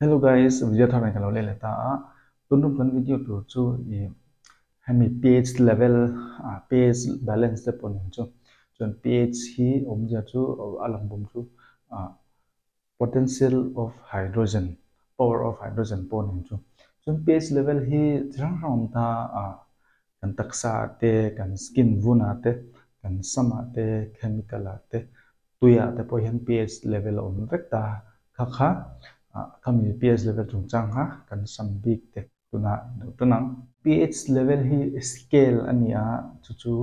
Hello guys, video thar nei ka lo leh leh ta a. Tuntum kan video tur chu i hemi pH level ah pH balance te pawh nen chu chuan pH hi awmzia chu a lang bawm chu ah potential of hydrogen power of hydrogen pawh nen chu. Chuan pH level hi chi hrang hrang a awm ta a kan taksa ah te kan skin vun ah te kan sam ah te chemical ah te Tuiah te pawh hian pH level a awm vek ta kha kha khami pH level chungchang kha kan sam bik te tunah deuh tan ang. pH level hi scale a ni a, chu chu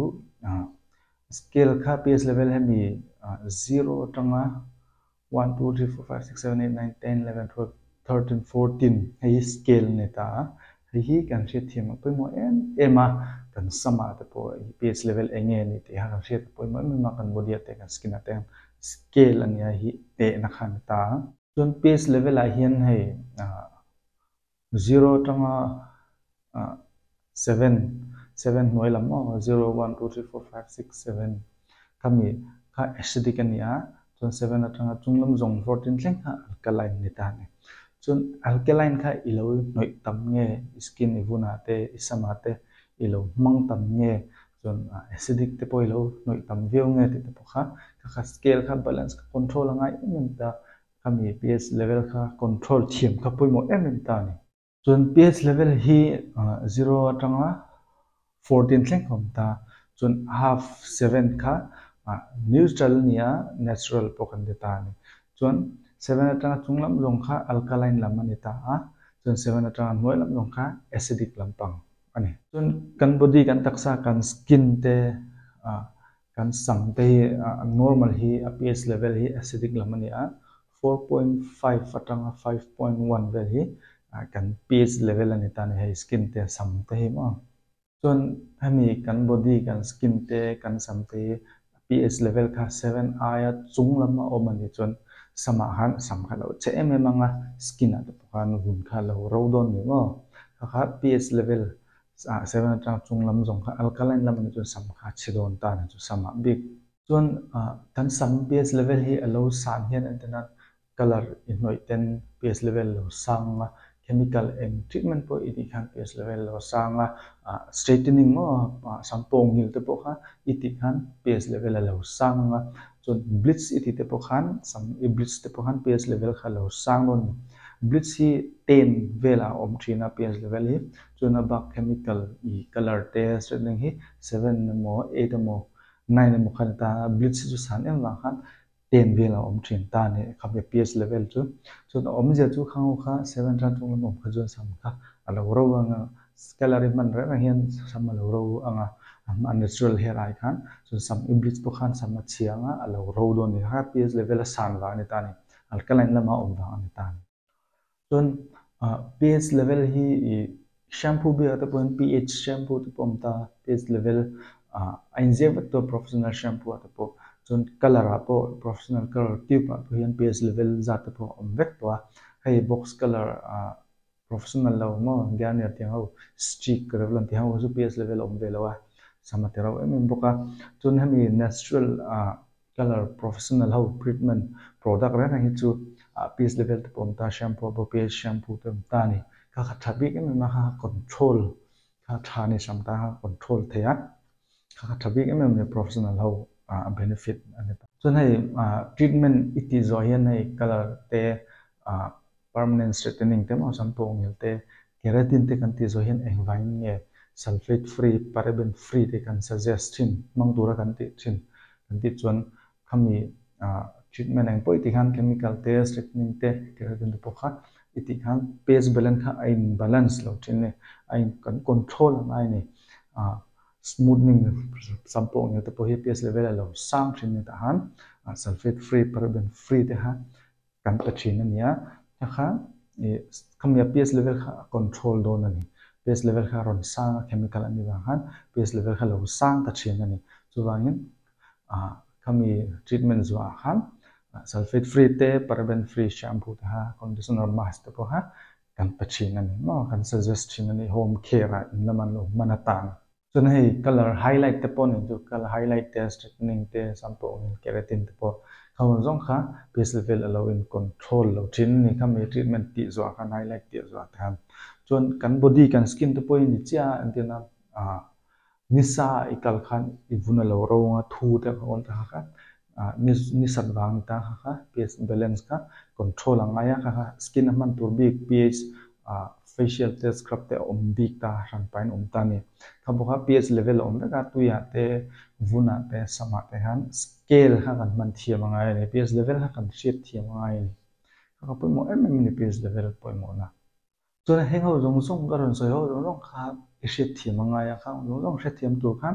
scale kha pH level hemi zero atanga one two three four five six seven eight nine ten eleven twelve thirteen fourteen hei hi scale a ni ta a, hei hi kan hriatthiam a pawimawh em em a, kan samah te pawh pH level eng nge ni tih kha kan hriat a pawimawh em em a, kan body ah te kan skin ah te hian scale a nia hi tehna kha a ni ta a. Chuan pH level ah hian hei zero atanga seven, seven hnuai lam maw zero one two three four five six seven khami kha acidic a ni a, chuan seven atanga chung lam zawng 14 thleng kha alkaline ni ta a ni. Chuan alkaline kha i lo hnawih tam nge i skin i vunah te i samah te i lo hmang tam nge chuan acidic te pawh i lo hnawih tam viau nge tih te pawh kha kha kha scale kha balance kha control a ngai em em ta khami pH level kha control thiam kha pawimawh em em ta a ni. Chuan pH level hi zero atanga 14 thleng a awm ta. Chuan half 7 kha neutral a ni a, natural pawh kan ti ta a ni. Chuan 7 atanga chung lam zawng kha alkaline lam a ni ta a, chuan 7 atanga hnuai lam zawng kha acidic lampang a ni. Chuan kan body kan taksa kan skin te kan sam te hi normal hi a pH level hi acidic lam a ni a, 4.5 atanga 5.1 vel hi kan pH level a ni ta a ni hei skin te sam te hi maw. Chuan hemi kan body kan skin te kan sam te hi pH level kha 7 aia chung lam a awm a nih chuan samah khan sam kha lo che em em ang a, skin ah te pawh khan vun kha lo ro dawn ni maw. Kha kha pH level 7 atanga chung lam zawng kha alkaline lam a nih chuan sam kha a chhe dawn ta a ni chu samah bik. Chuan kan sam pH level hi a lo san hian en teh nan colour i hnawih ten pH level lo sang a, chemical eng treatment pawh i tih khan pH level lo sang a, straightening maw sam pawh ngil te pawh kha i tih khan pH level a lo sang a, chuan bleach i tih te pawh khan sam i bleach te pawh khan pH level kha a lo sang dawn a ni. Bleach hi ten velah a awm thin a pH level hi, chuan a bak chemical i colour te straightening hi 7 emaw 8 emaw 9 emaw khan a ta a, bleach hi chu san em vang khan 10 vel a awm thin ta a ni khami pH level chu. Chuan a awmzia chu khang ho kha 7 tan chung lam awm kha chuan sam kha a lo ro ang a, calorie hman reng reng hian sam a lo ro ang a, a natural hair ai khan chuan sam i bleach pawh khan sam a chhia ang a, a lo ro dawn a ni. Kha pH level a san vang a ni ta a ni, alkaline lama awm vang a ni ta a ni. Chuan pH level hi ih shampoo biakah te pawhin pH shampoo te pawh a awm ta a, pH level a inziak vek tawh professional shampoo ah te pawh. Chuan colour ah pawh professional colour tube ah pawh hian pH level zat te pawh a awm vek tawh a. Hei box colour professional lo maw Garnier tih ang ho streak Revlon tih ang ho chu pH level a awm ve lo a, sam a ti rauh em em bawk a. Chuan hemi natural Colour professional ho treatment product reng reng hi chu pH level te pawh awm ta, shampoo pawh pH shampoo te awm ta a ni. Kha kha tha bik em em a, kha kha control kha tha ni hram ta kha control thei a, kha kha tha bik em em a ni professional ho benefit a ni ta. Chuan hei treatment i tih zawh hian hei colour te permanent straightening te maw shampoo ngil te keratin te kan tih zawh hian engvangin nge sulfate free paraben free te kan suggest thin hmang tura kan tih thin kan tih chuan khami treatment eng pawh i tih khan chemical te straightening te keratin te pawh kha i tih khan pH balance kha a in balance lo thin a ni a in kan control a ngai a ni smoothening sam pawh ngil te pawh hi pH level a lo sang thin a ni tah khan sulfate free paraben free te kha kan pe thin a ni a, hna kha ih khami a pH level kha a control dawn a ni. pH level kha a rawn sang a chemical a nih vang khan pH level kha lo sang ta thin a ni. Chuvangin ah khami treatment zuah khan sulfate free te paraben free shampoo te kha conditioner mask te pawh kha kan pe thin a ni maw kan suggest thin a ni home care ah in lam an lo hman atan. Chuan hei colour highlight te pawh nen chu colour highlight te straightening te sam pawh awm in keratin te pawh Kha hun zawng kha pH level a lo in control lo thin a ni. Khami treatment tih zawh khan highlight tih zawh te khan chuan kan body kan skin te pawh hi ni chiah a entirna ah nisa i kal khan i vun a lo ro anga thu te a awm ta kha kha ah ni sat vang ni ta kha kha pH balance kha control a ngai a kha kha skin a hman tur bik pH ah facial te scrub te a awm bik ta hran pahin a awm ta a ni. Kha bawk a pH level a awm vek a tuiah te vunah te samah te khan scale kha kan hman thiam a ngai a ni pH level kha kan hriat thiam a ngai a ni. Kha kha pawimawh em em a ni pH level pawimawhna. Chuan heng ho zawng zawng ka rawn sawi ho zawng zawng kha i hriat thiam a ngai a, khang zawng zawng hriat thiam tur khan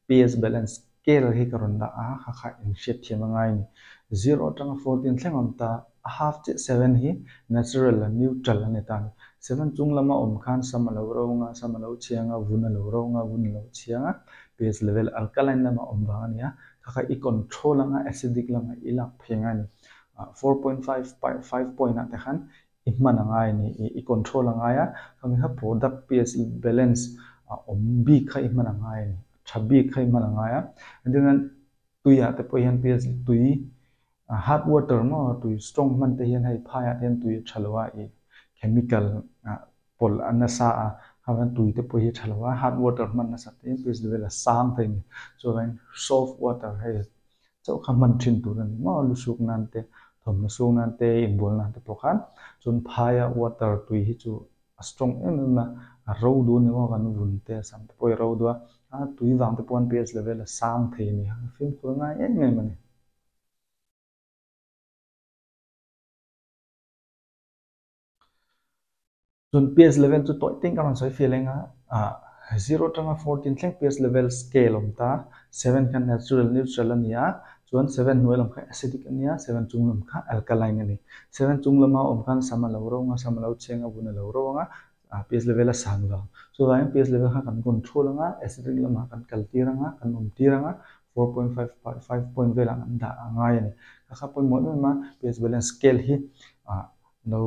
pH balance scale hi ka rawn dah a, kha kha in hriat thiam a ngai a ni. Zero atanga 14 thleng awm ta, a half chiah seven hi natural a neutral a ni ta a ni. Seven chung lama awm khan sam a lo ro ang a, sam a lo chhiang a, vun a lo ro ang a, vun a lo chhiang a, pH level alkaline lama awm vang a ni a, kha kha i control ang a, acidic lama i lak phei ang a ni. 4.5 5 point ah te khan I hman a ngai a ni, i control a ngai a, khami kha product pH balance a awm bik kha i hman a ngai a ni, a tha bik kha i hman a ngai a. Engtin tuiah te pawh hian pH tui hard water maw tui strong hman te hian hei phaiah te hian tui a tha lo a, i chemical pawlh a nasa a, kha tui te pawh hi a tha lo a, hard water hman nasa te hian pH level a sang thei a ni. Chuvangin soft water hei Chauh kha hman thin tur a ni maw? Lu suk nan te, thawmhnaw suk nan te, inbual nan te pawh khan chuan phaia water tui hi chu a strong em em a, a ro duh a ni maw? Kan vun te, sam te pawh hi a ro duh a, a tui vang te pawh pH level a sang thei a ni a, fimkhur ngai em em a ni. Chuan pH level chu tawih teng ka rawn sawi fiah leng a, ah zero atanga 14 thleng pH level scale awm ta, seven kha natural neutral a ni a, chuan seven hnuai lam kha acidic a ni a, seven chung lam kha alkaline a ni. Seven chung lama awm khan sam a lo ro ang a, sam a lo cheng a, vun a lo ro ang a, ah pH level a sang vang. Chuvangin pH level kha kan control ang a, acidic lamah kan kal tir ang a, kan awm tir ang a, 4.5 5 point velah kan dah a ngai a ni. Kha kha pawimawh em em a, pH balance scale hi ah Lo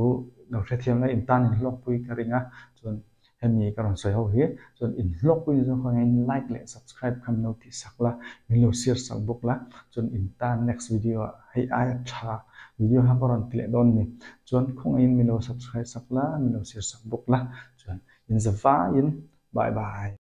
lo hrethiam la in tan in hlawkpui ka ring a, chuan hemi ka rawn sawi ho hi chuan in hlawkpui ni zawk angin like leh subscribe kha min lo tih sak la, min lo share sak bawk la, chuan in tan next video ah hei aia tha video kha ka rawn ti leh dawn a ni, chuan khawngaihin min lo subscribe sak la, min lo share sak bawk la, chuan in za vaiin bye bye.